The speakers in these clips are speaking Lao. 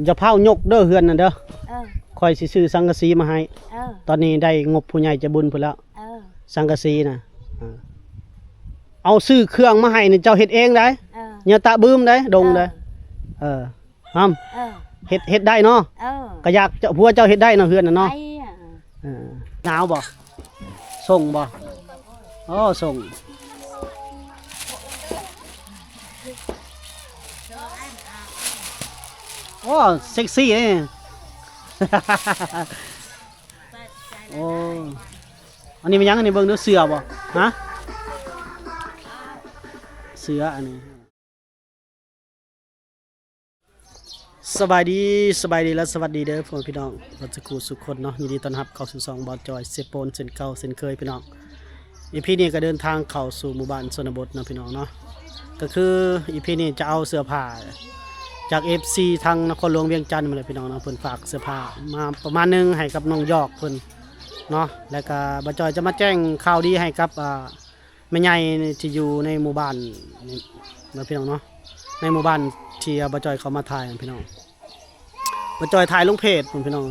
ຢ່າພາວຍົກເດີເຮືອນນັ້ນເດີ. ເອີ ຂ້ອຍຊິຊື້ສັງກະສີມາໃຫ້. ເອີ ຕອນນີ້ໄດ້ງົບຜູ້ໃຫຍ່ໃຈບຸນພຸ້ນແລ້ວ. ເອີ ສັງກະສີນະ ເອີ ເອົາຊື້ເຄື່ອງມາໃຫ້ນີ້ ເຈົ້າເຮັດເອງໄດ໋. ເອີ ຢ່າຕະບືມໄດ໋ ດົງໄດ໋. ເອີ ເອີ ຫຳ ເອີ ເຮັດ ເຮັດໄດ້ເນາະ. ເອີ ກະຢາກເຈົ້າ ຜົວເຈົ້າເຮັດໄດ້ເນາະ ເຮືອນນະເນາະ. ໄດ້ ເອີ ເອີ ໜາວບໍ່? ສົ່ງບໍ່? ອໍ ສົ່ງ. ໂອ້ ເຊັກຊີເດ້. ໂອ້ ອັນນີ້ແມ່ນຫຍັງ? ອັນນີ້ເບິ່ງດູ ເສື້ອບໍ່? ຮະ ເສື້ອອັນນີ້. ສະບາຍດີ ສະບາຍດີ ແລະ ສະຫວັດດີເດີພໍ່ແມ່ພີ່ນ້ອງເບິດສຸຂູສຸຄົນເນາະ. ຍິນດີຕ້ອນຮັບເຂົ້າສູ່ຊ່ອງບ່າວຈອຍເຊໂປນເຊັ່ນເກົ່າເຊັ່ນເຄີຍພີ່ນ້ອງ. ອີພີນີ້ກໍເດີນທາງເຂົ້າສູ່ໝູ່ບ້ານຊົນນະບົດເນາະພີ່ນ້ອງເນາະ. ກໍຄືອີພີນີ້ຈະເອົາເສື້ອຜ້າຈາກເອັບຊີທາງນະຄອນຫຼວງວຽງຈັນມາແຫຼະພີ່ນ້ອງເນາະ. ເພິ່ນຝາກເສື້ອຜ້າມາປະມານໜຶ່ງໃຫ້ກັບນ້ອງຢອກເພິ່ນເນາະ. ແລ້ວກໍບ່າວຈອຍຈະມາແຈ້ງຂ່າວດີໃຫ້ກັບ ອ່າ ແມ່ໃຫຍ່ທີ່ຢູ່ໃນໝູ່ບ້ານນີ້ເນາະພີ່ນ້ອງເນາະ. ໃນໝູ່ບ້ານທີ່ ອ່າ ບ່າວຈອຍເຂົ້າມາຖ່າຍພີ່ນ້ອງ. ບ່າວຈອຍຖ່າຍລົງເພຈພຸ້ນພີ່ນ້ອງ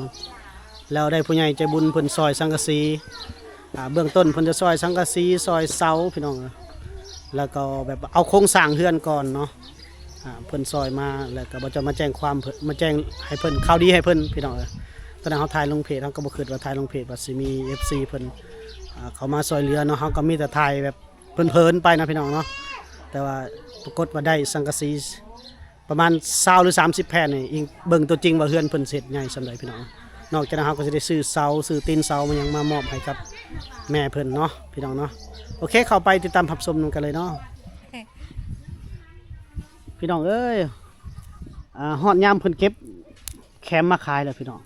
ແລ້ວໄດ້ຜູ້ໃຫຍ່ໃຈບຸນເພິ່ນຊ່ອຍສັງກະສີ. ອ່າ ເບື້ອງຕົ້ນເພິ່ນຈະຊ່ອຍສັງກະສີ ຊ່ອຍເສົາພີ່ນ້ອງ. ແລ້ວກໍແບບເອົາໂຄງສ້າງເຮືອນກ່ອນເນາະ. ອ່າ ເພິ່ນຊ່ອຍມາ ແລ້ວກໍບ່າວຈອຍມາແຈ້ງຄວາມເພິ່ນ ມາແຈ້ງໃຫ້ເພິ່ນ ຂ່າວດີໃຫ້ເພິ່ນພີ່ນ້ອງເອີຍ. ຕອນນັ້ນເຮົາຖ່າຍລົງເພຈ ເຮົາກໍບໍ່ຄິດວ່າຖ່າຍລົງເພຈວ່າຊິມີເອັບຊີເພິ່ນ ອ່າ ເຂົ້າມາຊ່ອຍເຫຼືອເນາະ. ເຮົາກໍມີແຕ່ຖ່າຍແບບ ເພີນໆໄປນະພີ່ນ້ອງເນາະ. ແຕ່ວ່າປາກົດວ່າໄດ້ສັງກະສີປະມານຊາວຫຼືສາມສິບແຜ່ນນີ້ ອີງເບິ່ງຕົວຈິງວ່າເຮືອນເພິ່ນເຮັດໃຫຍ່ສ່ຳໃດພີ່ນ້ອງ. ນອກຈາກນັ້ນເຮົາກໍຊິໄດ້ຊື້ເສົາ ຊື້ຕີນເສົາມາຫຍັງມາມອບໃຫ້ກັບແມ່ເພິ່ນເນາະພີ່ນ້ອງເນາະ. ໂອເຄ ເຂົ້າໄປຕິດຕາມຮັບຊົມນຳກັນເລີຍເນາະ. ພີ່ນ້ອງເອີຍ ອ່າ ຮອດຍາມເພິ່ນເກັບແຄມມາຂາຍແລ້ວພີ່ນ້ອງ.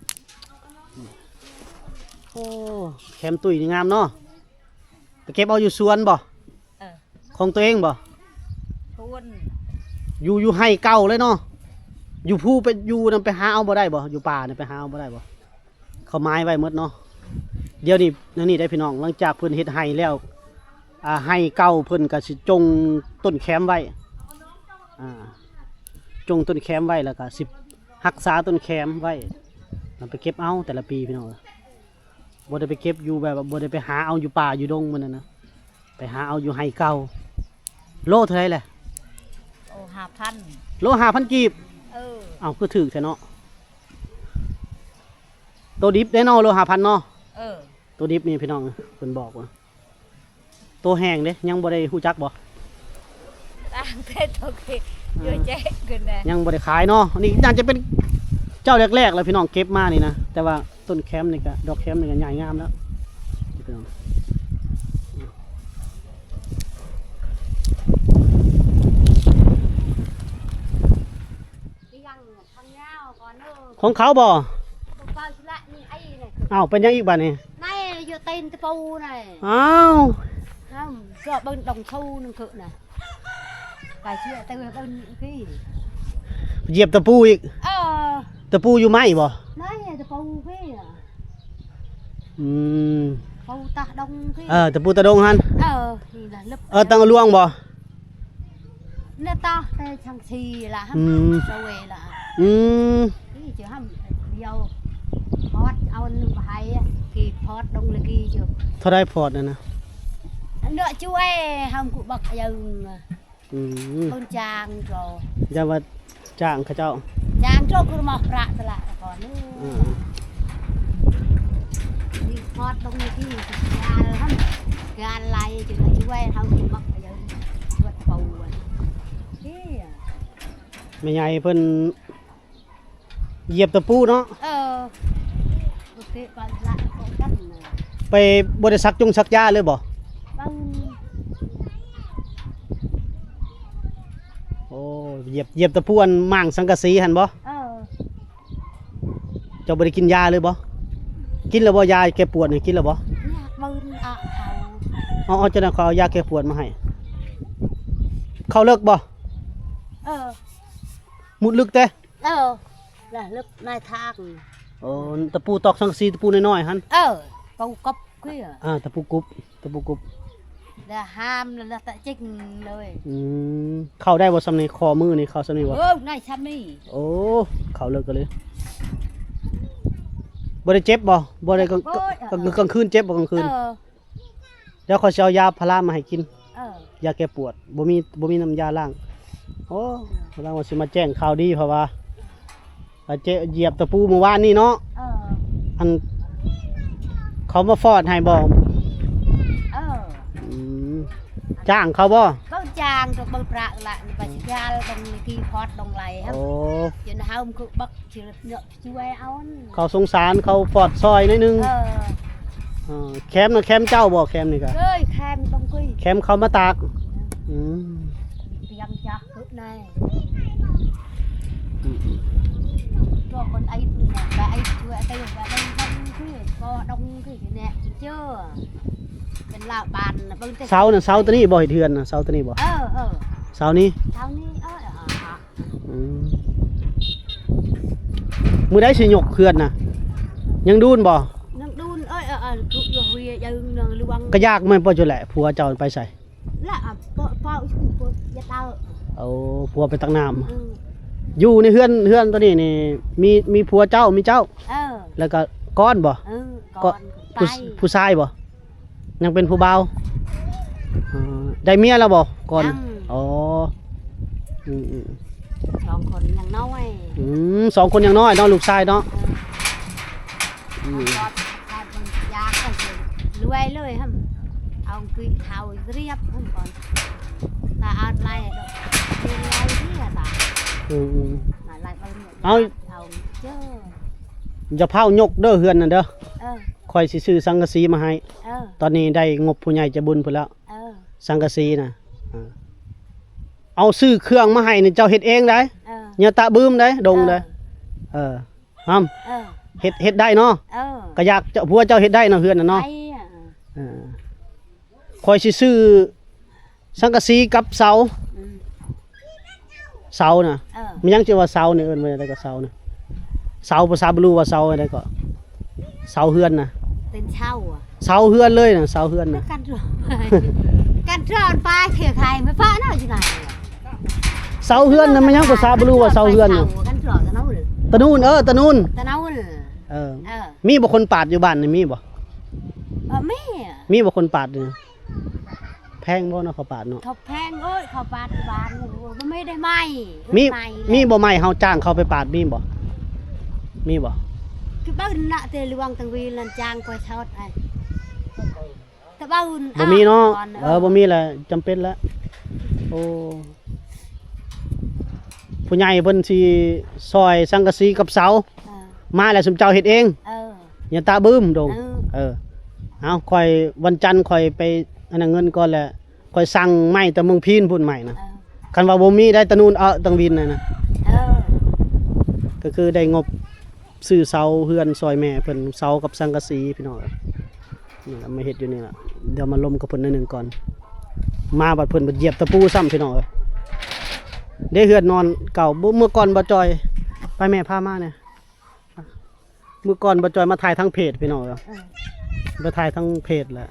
ໂອ້ ແຄມຕຸ້ຍນີ້ງາມເນາະ. ໄປເກັບເອົາຢູ່ສວນບໍ່? ເອີ ຂອງຕົວເອງບໍ່? ສວນ ຢູ່ ຢູ່ໄຮ່ເກົ່າເລີຍເນາະ. ຢູ່ພູໄປ ຢູ່ນຳໄປຫາເອົາບໍ່ໄດ້ບໍ່? ຢູ່ປ່ານະໄປຫາເອົາບໍ່ໄດ້ບໍ່? ເຂົາໝາຍໄວ້ໝົດເນາະ. ດຽວນີ້ ແນວນີ້ໄດ໋ພີ່ນ້ອງ ຫຼັງຈາກເພິ່ນເຮັດໄຮ່ແລ້ວ ອ່າ ໄຮ່ເກົ່າເພິ່ນກໍຊິຈົ່ງຕົ້ນແຄມໄວ້ ອ່າ ຈົ່ງຕົ້ນແຄມໄວ້ ແລ້ວກໍຊິຮັກສາຕົ້ນແຄມໄວ້ ນຳໄປເກັບເອົາແຕ່ລະປີພີ່ນ້ອງເອີຍ. ບໍ່ໄດ້ໄປເກັບຢູ່ແບບວ່າ ບໍ່ໄດ້ໄປຫາເອົາຢູ່ປ່າຢູ່ດົງມື້ນັ້ນນະ ໄປຫາເອົາຢູ່ໄຮ່ເກົ່າ. ໂລເທົ່າໃດແຫຼະ? ໂລຫ້າພັນ ໂລຫ້າພັນກີບ. ເອີ ເອົ້າ ຄືຖືກແທ້ເນາະ. ໂຕດິບເດ້ເນາະ ໂລຫ້າພັນເນາະ. ເອີ ໂຕດິບນີ້ພີ່ນ້ອງ ເພິ່ນບອກວ່າ ໂຕແຫ້ງເດ້ ຍັງບໍ່ໄດ້ຮູ້ຈັກບໍ່? ຕ່າງແຕ່ຕົກເອງ ເອີ ຢູ່ແຈ້ງຂຶ້ນແດ່ ຍັງບໍ່ໄດ້ຂາຍເນາະ. ນີ້ໜ້າຈະເປັນເຈົ້າແລກໆແລ້ວພີ່ນ້ອງເກັບມານີ້ນະ. ແຕ່ວ່າຕົ້ນແຄມນີ້ກະ ດອກແຄມນີ້ກະໃຫຍ່ງາມແລ້ວພີ່ນ້ອງ. ຂອງເຂົາບໍ່? ເອົາ ເປັນຫຍັງອີກບາດນີ້? ເອົາ ເອົາ ຢຽບຕະປູອີກ? ເອີ ຕະປູຢູ່ໄມ້ບໍ່? ຕະປູພີ້ ອືມ ປູຕາດົງພີ້ ເອີ ຕະປູຕາດົງຫັ້ນ ເອີ ນີ້ລະ ເອີ ຕັງຫຼວງບໍ່? ເນຕາແຕ່ທາງຊີລະ ອືມ ສະເວລະ ອືມ ນີ້ຈະຫຳດຽວ ພອດເອົາໜຶ່ງໄປໃຫ້ກີບ ພອດດົງລະກີຢູ່. ເທົ່າໃດພອດນັ້ນນະ? ເນາະ ຈວຍ ຫຳກຸບັກຍຶງ ອືມ ຄົນຈ້າງໂຕ ຢ່າວ່າຈ້າງເຂົາເຈົ້າ ຈ້າງໂຕຄືມາພະຕະລະກ່ອນ ອືມ ນີ້ພອດລົງນີ້ທີ່ການຫັ້ນ ການໄລ່ຈະມາຊ່ວຍເຮົາຄືມັກໄປເດີ ຊ່ວຍເຂົາ ແມ່ໃຫຍ່ເພິ່ນ ຢຽບຕະປູເນາະ ເອີ ໄປບໍ່ໄດ້ສັກຈົງສັກຢາເລີຍບໍ່? ໂອ້ ຢຽບ ຢຽບຕະປູອັນມ້າງສັງກະສີຫັ້ນບໍ່? ເອີ ເຈົ້າບໍ່ໄດ້ກິນຢາເລີຍບໍ່? ກິນແລ້ວບໍ່ ຢາແກ້ປວດນີ້ ກິນແລ້ວບໍ່? ເອົາ ເອົາ ເຈົ້ານັ້ນເຂົາເອົາຢາແກ້ປວດມາໃຫ້ ເຂົ້າເລິກບໍ່? ເອີ ມຸດເລິກແທ້ ເອີ ລະເລິກໃນທາງ ໂອ້ ຕະປູຕອກສັງກະສີ ຕະປູນ້ອຍໆຫັ້ນ ເອີ ປູກົບຄື ເອີ ຕະປູກຸບ ຕະປູກຸບ ລະຫ້າມລະຕະຈິກເລີຍ. ອືມ ເຂົ້າໄດ້ບໍ່ຊ່ຳນີ້? ຂໍ້ມືນີ້ເຂົ້າຊ່ຳນີ້ບໍ່? ເອີ ໄດ້ຊ່ຳນີ້. ໂອ້ ເຂົ້າເລິກກັນເລີຍ. ບໍ່ໄດ້ເຈັບບໍ່? ບໍ່ໄດ້ກາງ ໂອ້ຍ ກາງ ເອີ ກາງຄືນເຈັບບໍ່ກາງຄືນ? ເອີ ດຽວຂ້ອຍຊິເອົາຢາພາລາມາໃຫ້ກິນ. ເອີ ຢາແກ້ປວດ ບໍ່ມີ ບໍ່ມີນ້ຳຢາລ້າງ. ໂອ້ ພາລາມວ່າຊິມາແຈ້ງຂ່າວດີ ເພາະວ່າ ວ່າເຈະຢຽບຕະປູມື້ວານນີ້ເນາະ. ເອີ ອັນ ເຂົາມາຟອດໃຫ້ບໍ່? ເອີ ອືມ ຈ້າງເຂົາບໍ່? ເຂົາຈ້າງກໍເບິ່ງປະລະ ນີ້ໄປຊິຢາລ ເບິ່ງທີ່ຟອດລົງໄຫຼ. ໂອ້ ຈົນເຮົາມັນຄືບັກຊິເນາະ ຊ່ວຍເອົາ. ເຂົາສົງສານ ເຂົາຟອດຊ່ອຍໜ້ອຍໜຶ່ງ. ເອີ ເອີ ແຄມນະ ແຄມເຈົ້າບໍ່? ແຄມນີ້ກະ ເອີຍ ແຄມຕ້ອງຄຸຍ ແຄມເຂົາມາຕາກ. ອືມ ປຽງຈັກ ເສົານະ ເສົາໂຕນີ້ບໍ່? ເຮັດເຮືອນນະ ເສົາໂຕນີ້ບໍ່? ເອີ ເອີ ເສົານີ້ ເສົານີ້ ເອີ ເອີ ອືມ ມື້ໃດຊິຍົກເຮືອນນະ? ຍັງດູນບໍ່? ຍັງດູນ ເອີຍ ເອີ ເອີ ກະຢາກແມ່ນບໍ່? ຈຸແຫຼະ ຜົວເຈົ້າໄປໃສ? ລະ ອ່າ ເປາະ ເປົາ ເປັາ ຢ່າເຕີ. ໂອ້ ຜົວໄປຕັກນ້ຳ. ອືມ ຢູ່ໃນເຮືອນ ເຮືອນໂຕນີ້ນີ້ ມີ ມີຜົວເຈົ້າ ມີເຈົ້າ. ເອີ ແລ້ວກໍກ່ອນບໍ່? ເອີ ກ່ອນ ກ່ອນ ຜູ້ ໄປ ຜູ້ຊາຍບໍ່? ຍັງເປັນຜູ້ບ່າວ. ເອີ ໄດ້ເມຍແລ້ວບໍ່ກ່ອນ? ຍັງ. ອໍ ອືມໆ ສອງຄົນຍັງນ້ອຍ. ອືມ ສອງຄົນຍັງນ້ອຍເນາະ ລູກຊາຍເນາະ. ເອີ ອືມ ຢາກໃຫ້ລວຍເລີຍຫັ້ນ ເອົາກຸຍເຂົ້າລຽບຫັ້ນກ່ອນ ຕາອາດໄລ່ດອກ ເປັນໄລ່ເດຕາ. ອືມໆ ມາໄລ່ເອົາ ເອົາເຈີ ຢ່າພ້າວຍົກເດີເຮືອນນັ້ນເດີ. ເອີ ຂ້ອຍຊິຊື້ສັງກະສີມາໃຫ້. ເອີ ຕອນນີ້ໄດ້ງົບຜູ້ໃຫຍ່ໃຈບຸນພຸ້ນແລ້ວ. ເອີ ສັງກະສີນະ ເອີ ເອົາຊື້ເຄື່ອງມາໃຫ້ນີ້ ເຈົ້າເຮັດເອງໄດ໋. ເອີ ຢ່າຕະບືມໄດ໋ ດົງໄດ໋. ເອີ ເອີ ຫຳ ເອີ ເຮັດ ເຮັດໄດ້ເນາະ. ເອີ ກະຢາກ ເຈົ້າ ຜົວເຈົ້າເຮັດໄດ້ເນາະ ເຮືອນນະເນາະ. ໄດ້ ເອີ ເອີ ຂ້ອຍຊິຊື້ສັງກະສີກັບເສົາ. ອືມ ເສົານະ. ເອີ ມັນຍັງຊິວ່າເສົານີ້ ເອີ້ນວ່າຈັ່ງໃດກໍເສົານະ? ເສົາພາສາບລູວ່າເສົາອັນໃດກໍ? ເສົາເຮືອນນະ ເປັນເສົາອະ ເສົາເຮືອນເລີຍນະ ເສົາເຮືອນນະ. ກັນ ກັນຈອນປາເຂຍໄຂ່ມາເພາະເນາະຢູ່ໃນ ເສົາເຮືອນນະ ມັນຍັງພາສາບລູວ່າເສົາເຮືອນນະ. ຕະນູນ ເອີ ຕະນູນ ຕະນູນ. ເອີ ເອີ ມີບໍ່ຄົນປາດຢູ່ບ້ານນີ້ ມີບໍ່? ເອີ ມີ ມີບໍ່ຄົນປາດນີ້? ແພງບໍ່ເນາະ ເຂົ້າປາດເນາະ? ເຂົາແພງເອີຍ ເຂົ້າປາດຢູ່ບ້ານນີ້ ໂອ້ຍ ມັນມີໄດ້ໄມ້ ມີ ໄມ້ ມີບໍ່ໄມ້ເຮົາຈ້າງເຂົາໄປປາດ ມີບໍ່? ມີບໍ່? ຄືເບິ່ງນະ ແຕ່ລວງຕັງວີນນັ້ນຈ້າງໄປຊອດໄອ້ ແຕ່ເວົ້າ ບໍ່ມີເນາະ. ເອີ ບໍ່ມີແຫຼະ ຈຳເປັນແຫຼະ. ໂອ້ ຜູ້ໃຫຍ່ເພິ່ນຊິຊ່ອຍສັງກະສີກັບເສົາ. ເອີ ມາແລ້ວຊຸມເຈົ້າເຮັດເອງ. ເອີ ຢ່າຕະບືມດົງ. ເອີ ເອີ ເອົາ ຂ້ອຍ ວັນຈັນຂ້ອຍໄປອັນນັ້ນເງິນກ່ອນແຫຼະ ຂ້ອຍສັ່ງໄມ້ແຕ່ເມືອງພີນພຸ້ນ ໄມ້ນະ. ເອີ ຄັນວ່າບໍ່ມີໄດ້ຕະນູນ ເອີ ຕັງວິນນະ. ເອີ ກໍຄືໄດ້ງົບ ຊື້ເສົາເຮືອນຊ່ອຍແມ່ເພິ່ນ ເສົາກັບສັງກະສີພີ່ນ້ອງເອີຍ. ນີ້ລະ ມາເຮັດຢູ່ນີ້ລະ ດຽວມາລົມກັບເພິ່ນໜ້ອຍໜຶ່ງກ່ອນ. ມາບັດເພິ່ນບັດຢຽບຕະປູຊ້ຳພີ່ນ້ອງເອີຍ. ເດ້ເຮືອນນອນເກົ່າ ເມື່ອກ່ອນບໍ່ຈ່ອຍ ໄປແມ່ພາມາແດ່. ມື້ກ່ອນບໍ່ຈ່ອຍມາຖ່າຍທາງເພຈພີ່ນ້ອງເອີຍ. ເອີ ໄປຖ່າຍທາງເພຈແຫຼະ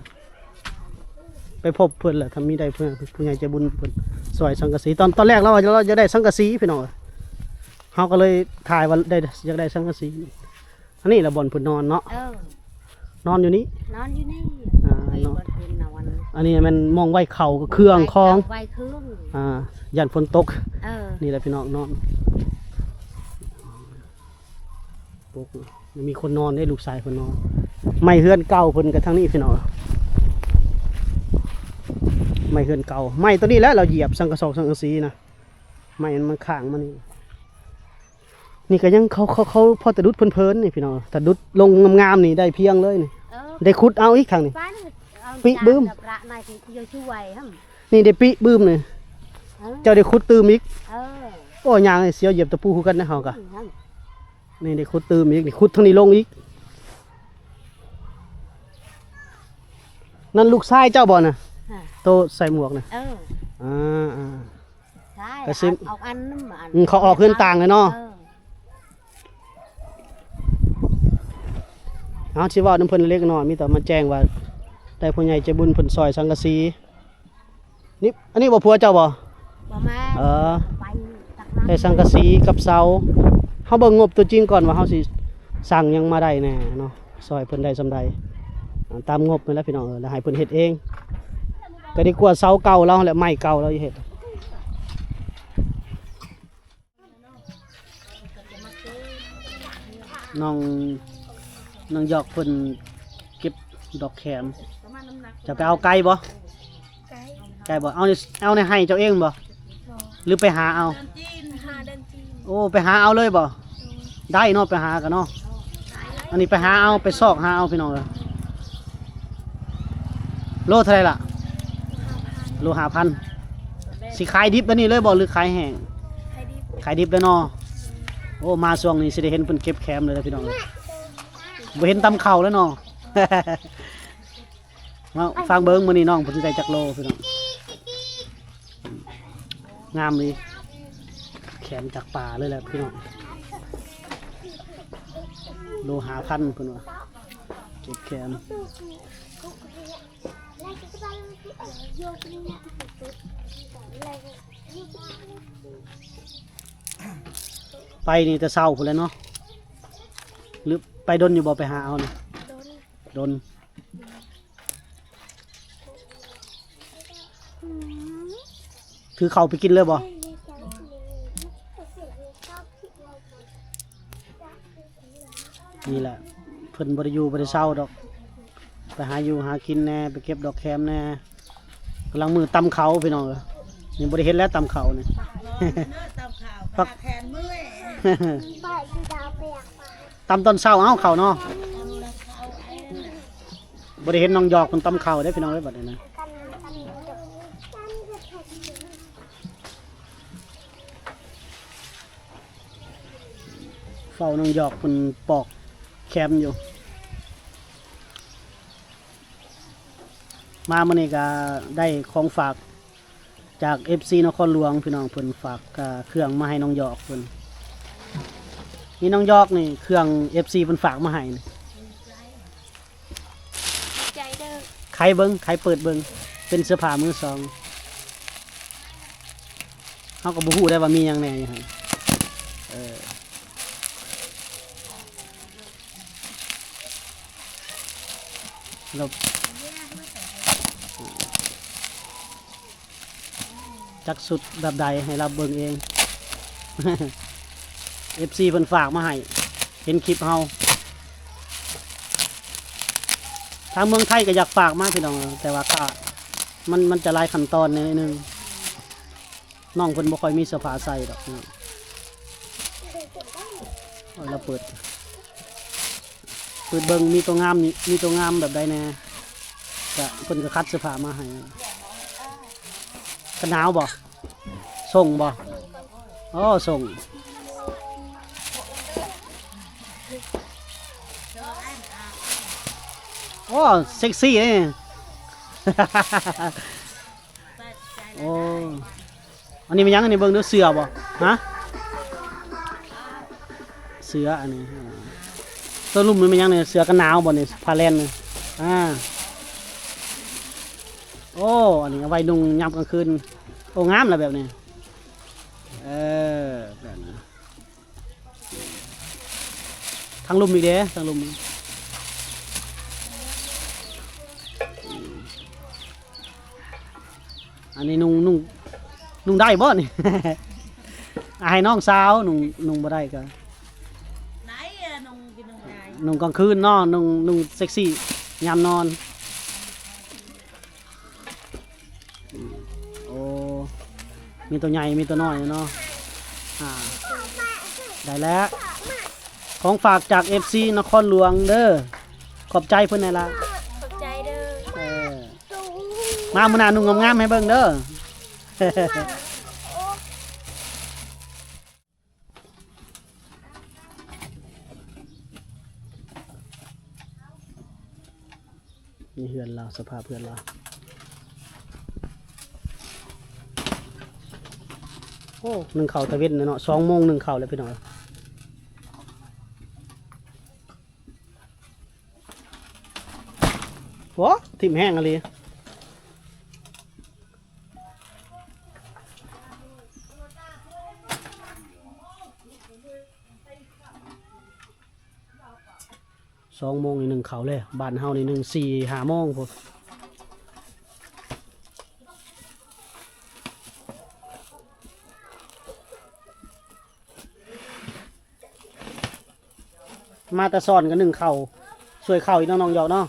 ໄປພົບເພິ່ນແຫຼະ ຖ້າມີໄດ້ເພິ່ນ ຜູ້ໃຫຍ່ໃຈບຸນເພິ່ນຊ່ອຍສັງກະສີ. ຕອນ ຕອນແລກລາວວ່າລາວຢາກໄດ້ສັງກະສີພີ່ນ້ອງເອີຍ. ເຮົາກໍເລີຍຖ່າຍວ່າໄດ້ ຢາກໄດ້ສັງກະສີ. ອັນນີ້ລະບ່ອນເພິ່ນນອນເນາະ. ເອີ ນອນຢູ່ນີ້ ນອນຢູ່ນີ້. ອ່າ ເນາະ ອັນນີ້ແມ່ນໝ່ອງໄວ້ເຂົ້າເຄື່ອງຂອງ ໄວ້ເຄື່ອງ ອ່າ ຢ້ານຝົນຕົກ. ເອີ ນີ້ແຫຼະພີ່ນ້ອງນອນ. ໂອ້ ມີຄົນນອນເດ້ ລູກຊາຍເພິ່ນນອນ. ໄມ້ເຮືອນເກົ່າເພິ່ນກໍທາງນີ້ພີ່ນ້ອງ. ໄມ້ເຮືອນເກົ່າ ໄມ້ຕົວນີ້ແຫຼະລາວຢຽບສັງກະສອກສັງກະສີນະ. ໄມ້ມັນຄ້າງມານີ້ ນີ້ກໍຍັງເຂົາ ເຂົາ ເຂົາພໍຕະດຸດເພີນໆນີ້ພີ່ນ້ອງ. ຕະດຸດລົງງາມໆນີ້ໄດ້ພຽງເລີຍນີ້. ເອີ ໄດ້ຂຸດເອົາອີກທາງນີ້ ປິບຶ້ມ. ນີ້ໄດ້ປິບຶ້ມນີ້. ເອີ ເຈົ້າໄດ້ຂຸດຕື່ມອີກ. ເອີ ໂອ້ ຍ່າງໃຫ້ສຽວຢຽບຕະປູຄືກັນນະເຮົາກະ. ນີ້ໄດ້ຂຸດຕື່ມອີກ ນີ້ຂຸດທາງນີ້ລົງອີກ. ນັ້ນລູກຊາຍເຈົ້າບໍ່ນະ? ໂຕໃສ່ໝວກນະ. ເອີ ອ່າ ໃຊ່ ກະຊິ ເອົາອັນ ອືມ ເຂົາອອກເຮືອນຕ່າງແລ້ວເນາະ. ເອີ ເຮົາຊິເວົ້ານຳເພິ່ນເລັກນ້ອຍ ມີແຕ່ມາແຈ້ງວ່າໄດ້ຜູ້ໃຫຍ່ໃຈບຸນເພິ່ນຊ່ອຍສັງກະສີ. ນີ້ ອັນນີ້ບໍ່ຜົວເຈົ້າບໍ່? ບໍ່ແມ່ນ ເອີ ໄປຕັກນ້ຳ ໃສ່ສັງກະສີກັບເສົາ. ເຮົາເບິ່ງງົບຕົວຈິງກ່ອນວ່າເຮົາຊິສັ່ງຫຍັງມາໄດ້ແດ່ເນາະ ຊ່ອຍເພິ່ນໄດ້ສ່ຳໃດ ອ່າ ຕາມງົບນັ້ນແຫຼະພີ່ນ້ອງເອີຍ ແລ້ວໃຫ້ເພິ່ນເຮັດເອງ ກໍດີກວ່າເສົາເກົ່າລາວຫັ້ນແຫຼະ ໄມ້ເກົ່າລາວເຮັດ. ນ້ອງ ນ້ອງຢອກເພິ່ນເກັບດອກແຂມ ຈະໄປເອົາໄກບໍ່? ໄກ ໄກບໍ່? ເອົາໃນ ເອົາໃນໄຮ່ເຈົ້າເອງບໍ່? ໂດຍ ຫຼືໄປຫາເອົາ? ຫາເດີນຈີນ ໂອ້ ໄປຫາເອົາເລີຍບໍ່? ໂດຍ ໄດ້ເນາະ ໄປຫາກັນເນາະ. ອັນນີ້ໄປຫາເອົາ ໄປຊອກຫາເອົາພີ່ນ້ອງເອີຍ. ໂລເທົ່າໃດລະ? ໂລຫ້າພັນ ໂລຫ້າພັນ. ຊິຂາຍດິບແບບນີ້ເລີຍບໍ່ ຫຼືຂາຍແຫ້ງ? ຂາຍດິບ ຂາຍດິບເລີຍເນາະ. ໂອ້ ມາຊ່ວງນີ້ຊິໄດ້ເຫັນເພິ່ນເກັບແຂມເລີຍນະພີ່ນ້ອງເອີຍ ບໍ່ເຫັນຕຳເຂົ້າແລ້ວເນາະ. ມາຟັງເບິ່ງມື້ນີ້ນ້ອງເພິ່ນຊິໄດ້ຈັກໂລພີ່ນ້ອງ. ງາມອີ່ ແຂມຈາກປ່າເລີຍແຫຼະພີ່ນ້ອງ ໂລຫ້າພັນເພິ່ນວ່າ ເກັບແຂມ. ໄປນີ້ແຕ່ເຊົ້າພຸ້ນແຫຼະເນາະ ຫຼືໄປດົນຢູ່ບໍ່ ໄປຫາເອົານີ້? ດົນ ດົນ. ອືມ ຖືເຂົ້າໄປກິນເລີຍບໍ່? ນີ້ແຫຼະ ເພິ່ນບໍ່ໄດ້ຢູ່ບໍ່ໄດ້ເຊົາດອກ ໄປຫາຢູ່ຫາກິນແດ່ ໄປເກັບດອກແຂມແດ່. ກຳລັງມື້ຕຳເຂົ້າພີ່ນ້ອງເອີຍ ຍັງບໍ່ໄດ້ເຮັດແລ້ວຕຳເຂົ້ານີ້ ຕຳເຂົ້າ ຜັກ ແຂນເມື່ອຍ ຕຳຕອນເຊົ້າ ເອົາເຂົ້າເນາະ. ບໍ່ໄດ້ເຫັນນ້ອງຢອກເພິ່ນຕຳເຂົ້າເດ້ພີ່ນ້ອງເອີຍ ບັດນີ້ນະ. ເຝົ້ານ້ອງຢອກເພິ່ນປອກແຄມຢູ່. ມາມື້ນີ້ກະໄດ້ຂອງຝາກຈາກເອັຟຊີນະຄອນຫຼວງພີ່ນ້ອງ ເພິ່ນຝາກ ເອີ ເຄື່ອງມາໃຫ້ນ້ອງຢອກເພິ່ນ. ນີ້ນ້ອງຢອກນີ້ ເຄື່ອງເອັຟຊີເພິ່ນຝາກມາໃຫ້ນີ້. ຂອບໃຈເດີ. ໄຂເບິ່ງ ໄຂເປີດເບິ່ງ ເປັນເສື້ອຜ້າມືສອງ. ເຮົາກໍບໍ່ຮູ້ໄດ້ວ່າມີຫຍັງແດ່ຢູ່ຫັ້ນ. ເອີ ລະ ຈັກຊຸດແບບໃດໃຫ້ລາວເບິ່ງເອງ. ເອັຟຊີເພິ່ນຝາກມາໃຫ້ ເຫັນຄລິບເຮົາ. ທາງເມືອງໄທກໍຢາກຝາກມາພີ່ນ້ອງ ແຕ່ວ່າກໍ ມັນ ມັນຈະຫຼາຍຂັ້ນຕອນໜ້ອຍໜຶ່ງ. ນ້ອງເພິ່ນບໍ່ຄ່ອຍມີເສື້ອຜ້າໃສ່ດອກ. ໂອ້ຍ ລາວເປີດ ເປີດເບິ່ງ ມີຕົວງາມນີ້ ມີຕົວງາມແບບໃດແດ່ ກະເພິ່ນກໍຄັດເສື້ອຜ້າມາໃຫ້. ກັນໜາວບໍ່? ສົ່ງບໍ່? ອໍ ສົ່ງ. ໂອ້ ເຊັກຊີເດ້. ໂອ້ ອັນນີ້ແມ່ນຫຍັງ? ອັນນີ້ເບິ່ງດູ ເສື້ອບໍ່? ຮະ? ເສື້ອອັນນີ້ ອ່າ ໂຕລຸ່ມນີ້ແມ່ນຫຍັງນີ້? ເສື້ອກັນໜາວບໍ່ນີ້? ຜ້າແລນນີ້ ອ່າ ໂອ້ ອັນນີ້ເອົາໄວ້ນຸ່ງຍາມກາງຄືນ. ໂອ້ ງາມລະແບບນີ້ ເອີ ແບບນີ້. ທາງລຸ່ມອີກເດ້ ທາງລຸ່ມ. ອັນນີ້ນຸ່ງ ນຸ່ງ ນຸ່ງໄດ້ບໍ່ນີ້? ໃຫ້ນ້ອງສາວນຸ່ງ ນຸ່ງບໍ່ໄດ້ກໍ ໄດ້ ນຸ່ງ ນຸ່ງໄດ້ ນຸ່ງກາງຄືນເນາະ ນຸ່ງ ນຸ່ງເຊັກຊີຍາມນອນ. ໂອ້ ມີຕົວໃຫຍ່ ມີຕົວນ້ອຍເນາະ. ອ່າ ໄດ້ແລ້ວ ຂອງຝາກຈາກເອັຟຊີນະຄອນຫຼວງເດີ. ຂອບໃຈເພິ່ນແດ່ລະ. ຂອບໃຈເດີ. ເອີ ມາມື້ໜ້ານຸ່ງງາມໆໃຫ້ເບິ່ງເດີ. ນີ້ເຮືອນລາວ ສະພາບເຮືອນລາວ. ໂອ້ ໜຶ້ງເຂົ້າຕາເວັນແລ້ວເນາະ ສອງໂມງໜຶ້ງເຂົ້າແລ້ວພີ່ນ້ອງ. ໂອ້ ຖິ້ມແຮງອີ່ຫຼີ. ສອງໂມງນີ້ໜຶ້ງເຂົ້າແລ້ວ ບ້ານເຮົານີ້ໜຶ້ງສີ່ຫ້າໂມງພຸ້ນ. ມາແຕ່ຊ້ອນກໍໜຶ້ງເຂົ້າ ຊ່ວຍເຂົ້າອີກເນາະ ນ້ອງຢອກເນາະ.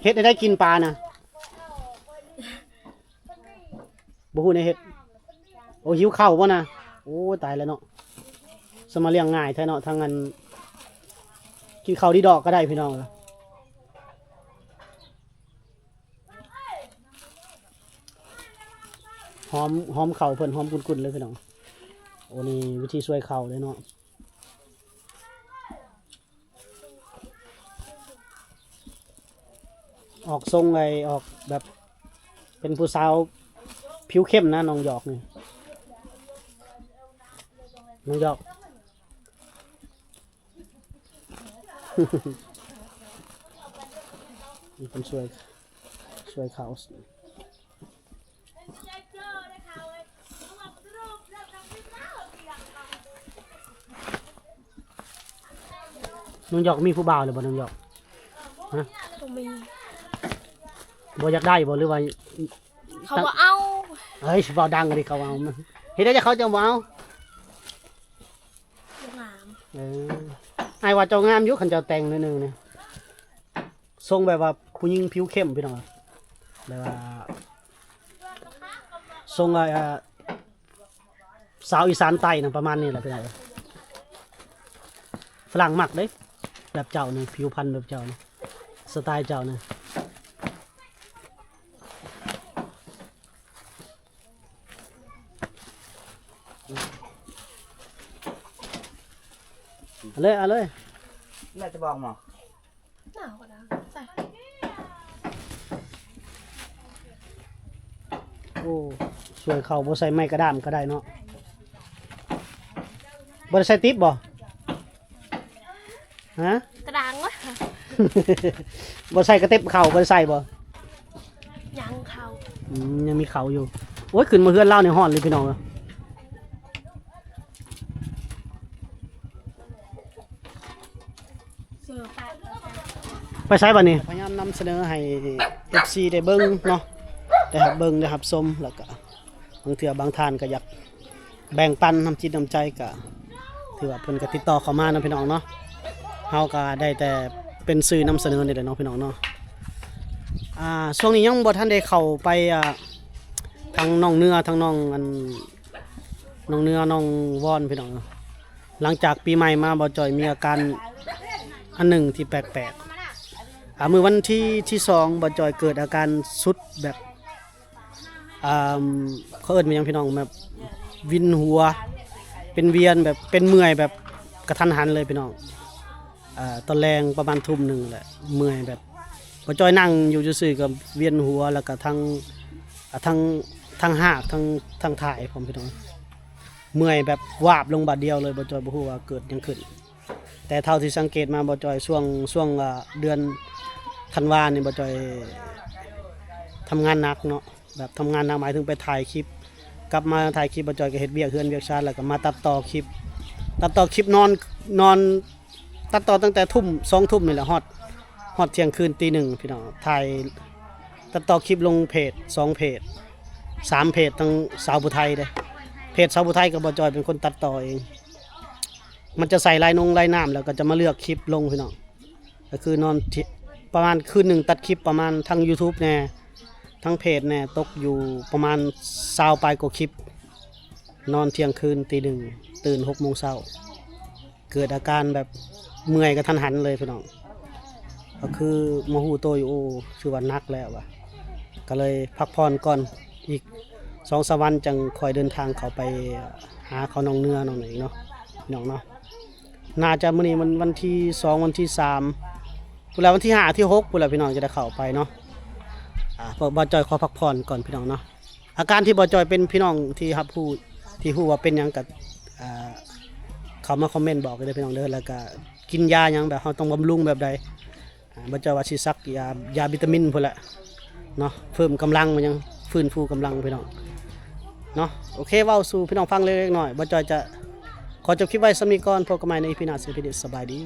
ເຮັດໃຫ້ໄດ້ກິນປານະ ບໍ່ຮູ້ແນວເຮັດ. ໂອ້ ຫິວເຂົ້າບໍ່ນະ? ໂອ້ ຕາຍແລ້ວເນາະ ສະມາລ້ຽງງ່າຍແທ້ເນາະ. ທາງອັນ ກິນເຂົ້າດີດອກກໍໄດ້ພີ່ນ້ອງ. ຫອມ ຫອມເຂົ້າເພິ່ນ ຫອມກຸ້ນໆເລີຍພີ່ນ້ອງ. ໂອ້ ນີ້ວິທີຊ່ວຍເຂົ້າເດ້ເນາະ. ອອກຊົງໄອ້ ອອກແບບເປັນຜູ້ສາວຜິວເຂັ້ມນະ ນ້ອງຢອກນີ້ ນ້ອງຢອກ. ມີຄົນຊ່ວຍ ຊ່ວຍເຂົ້າ. ນ້ອງຢອກມີຜູ້ບ່າວແລ້ວບໍ່ ນ້ອງຢອກ? ຮະ? ບໍ່ມີ. ບໍ່ຢາກໄດ້ບໍ່ ຫຼືວ່າ ເຂົາບໍ່ເອົາ. ເອີຍ ຊິເວົ້າດັງເດ ເຂົາເອົາ. ເຮັດໃດເຂົາຈະບໍ່ເອົາ? ບໍ່ງາມ. ເອີ ອ້າຍວ່າເຈົ້າງາມຢູ່ ຄັນເຈົ້າແຕ່ງໜ້ອຍໜຶ່ງນີ້. ຊົງແບບວ່າຜູ້ຍິງຜິວເຂັ້ມພີ່ນ້ອງ ແບບວ່າຊົງ ອ່າ ສາວອີສານໃຕ້ນະ ປະມານນີ້ແຫຼະພີ່ນ້ອງ. ຝຣັ່ງມັກເດ້ ແບບເຈົ້ານີ້ ຜິວພັນແບບເຈົ້ານີ້ ສະໄຕເຈົ້ານີ້. ເອົາເລີຍ ເອົາເລີຍ. ແມ່ຈະບອກໝໍ? ໜາວກໍໄດ້ ໃສ່. ໂອ້ ຊ່ວຍເຂົ້າ ບໍ່ໃສ່ໄມ້ກະດ້າມກໍໄດ້ເນາະ. ບໍ່ໄດ້ໃສ່ຕິບບໍ່? ຮະ? ກະດ້າງວະ. ບໍ່ໃສ່ກະຕິບເຂົ້າ ບໍ່ໄດ້ໃສ່ບໍ່? ຍັງເຂົ້າ. ອືມ ຍັງມີເຂົ້າຢູ່. ໂອ້ຍ ຂຶ້ນມາເຮືອນລາວນີ້ຮ້ອນເລີຍພີ່ນ້ອງເອີຍ. ໄປໃສບາດນີ້? ພະຍາຍາມນຳສະເໜີໃຫ້ເອັຟຊີໄດ້ເບິ່ງເນາະ ໄດ້ຮັບເບິ່ງ ໄດ້ຮັບຊົມ ແລ້ວກະບາງເທື່ອບາງທ່ານກໍຢາກແບ່ງປັນນ້ຳຈິດນ້ຳໃຈ ກະຖືວ່າເພິ່ນກໍຕິດຕໍ່ເຂົ້າມາເນາະພີ່ນ້ອງເນາະ. ເຮົາກໍໄດ້ແຕ່ເປັນສື່ນຳສະເໜີນີ້ແຫຼະເນາະພີ່ນ້ອງເນາະ. ອ່າ ຊ່ວງນີ້ຍັງບໍ່ທັນໄດ້ເຂົ້າໄປ ອ່າ ທາງໜອງເໜືອ ທາງໜອງ ອັນ ໜອງເໜືອ ໜອງວອນພີ່ນ້ອງ. ຫຼັງຈາກປີໃໝ່ມາ ບ່າວຈ່ອຍມີອາການອັນໜຶ່ງທີ່ແປກໆ. ອ່າ ມື້ວັນທີ ທີສອງ ບ່າວຈ່ອຍເກີດອາການສຸດແບບ ອ່າ ເຂົາເອີ້ນວ່າຫຍັງພີ່ນ້ອງ ແບບວິນຫົວ ເປັນວຽນແບບ ເປັນເມື່ອຍແບບກະທັນຫັນເລີຍພີ່ນ້ອງ. ອ່າ ຕອນແລງປະມານທຸ່ມໜຶ່ງແຫຼະ ເມື່ອຍແບບ ບ່າວຈ່ອຍນັ່ງຢູ່ຊື່ໆກໍວຽນຫົວ ແລ້ວກໍທັງ ອ່າ ທັງ ທັງຮາກ ທັງ ທັງຖ່າຍພ້ອມພີ່ນ້ອງ. ເມື່ອຍແບບວາບລົງບາດດຽວເລີຍ ບ່າວຈ່ອຍບໍ່ຮູ້ວ່າເກີດຫຍັງຂຶ້ນ. ແຕ່ເທົ່າທີ່ສັງເກດມາ ບ່າວຈ່ອຍຊ່ວງ ຊ່ວງ ອ່າ ເດືອນທັນວານີ້ ບ່າວຈ່ອຍທຳງານໜັກເນາະ ແບບທຳງານໜັກ ໝາຍເຖິງໄປຖ່າຍຄລິບ ກັບມາຖ່າຍຄລິບ ບ່າວຈ່ອຍກໍເຮັດວຽກເຮືອນວຽກຊານ ແລ້ວກໍມາຕັດຕໍ່ຄລິບ ຕັດຕໍ່ຄລິບ ນອນ ນອນ ຕັດຕໍ່ຕັ້ງແຕ່ທຸ່ມ ສອງທຸ່ມນີ້ແຫຼະ ຮອດ ຮອດທ່ຽງຄືນຕີໜຶ່ງພີ່ນ້ອງ. ຖ່າຍ ຕັດຕໍ່ຄລິບລົງເພຈ ສອງເພຈ ສາມເພຈ ທັງສາວຜູ້ໄທເດ້. ເພຈສາວຜູ້ໄທກໍບ່າວຈ່ອຍເປັນຄົນຕັດຕໍ່ເອງ. ມັນຈະໃສ່ລາຍນົງລາຍນ້ຳ ແລ້ວກໍຈະມາເລືອກຄລິບລົງພີ່ນ້ອງ. ກໍຄືນອນ ປະມານຄືນໜຶ່ງຕັດຄລິບປະມານ ທັງຢູທູບແດ່ ທັງເພຈແດ່ ຕົກຢູ່ປະມານຊາວປາຍກວ່າຄລິບ. ນອນທ່ຽງຄືນຕີໜຶ່ງ ຕື່ນຫົກໂມງເຊົ້າ. ເກີດອາການແບບເມື່ອຍກະທັນຫັນເລີຍພີ່ນ້ອງ. ກໍຄືມາຮູ້ໂຕຢູ່ ໂອ້ ຖືວ່າໜັກແລ້ວວ່າ ກໍເລີຍພັກຜ່ອນກ່ອນ ອີກສອງສາມວັນຈັ່ງຄ່ອຍເດີນທາງເຂົ້າໄປຫາເຂົາໜອງເໜືອ ໜອງເໜືອອີກເນາະ ພີ່ນ້ອງເນາະ. ໜ້າຈະມື້ນີ້ມັນວັນທີສອງ ວັນທີສາມ ພຸ້ນລະ ວັນທີຫ້າ ທີຫົກ ພຸ້ນລະ ພີ່ນ້ອງຈະໄດ້ເຂົ້າໄປເນາະ. ອ່າ ເພາະບ່າວຈ່ອຍຂໍພັກຜ່ອນກ່ອນ ພີ່ນ້ອງເນາະ. ອາການທີ່ບ່າວຈ່ອຍເປັນ ພີ່ນ້ອງທີ່ຮັບຮູ້ ທີ່ຮູ້ວ່າເປັນຫຍັງກໍ ອ່າ ເຂົ້າມາຄອມເມັນບອກເດີພີ່ນ້ອງເດີ. ແລ້ວກໍກິນຢາຫຍັງ ແບບເຮົາຕ້ອງບຳລຸງແບບໃດ. ອ່າ ບ່າວຈ່ອຍວ່າຊິສັກຢາ ຢາວິຕາມິນພຸ້ນແຫຼະເນາະ ເພີ່ມກຳລັງ ມັນຍັງຟື້ນຟູກຳລັງ ພີ່ນ້ອງເນາະ. ໂອເຄ ເວົ້າສູ່ພີ່ນ້ອງຟັງເລັກໆນ້ອຍໆ ບ່າວຈ່ອຍຈະຂໍຈົບຄລິບໄວ້ສ່ຳນີ້ກ່ອນ. ພົບກັນໃໝ່ໃນອີພີໜ້າ. ສະບາຍດີ.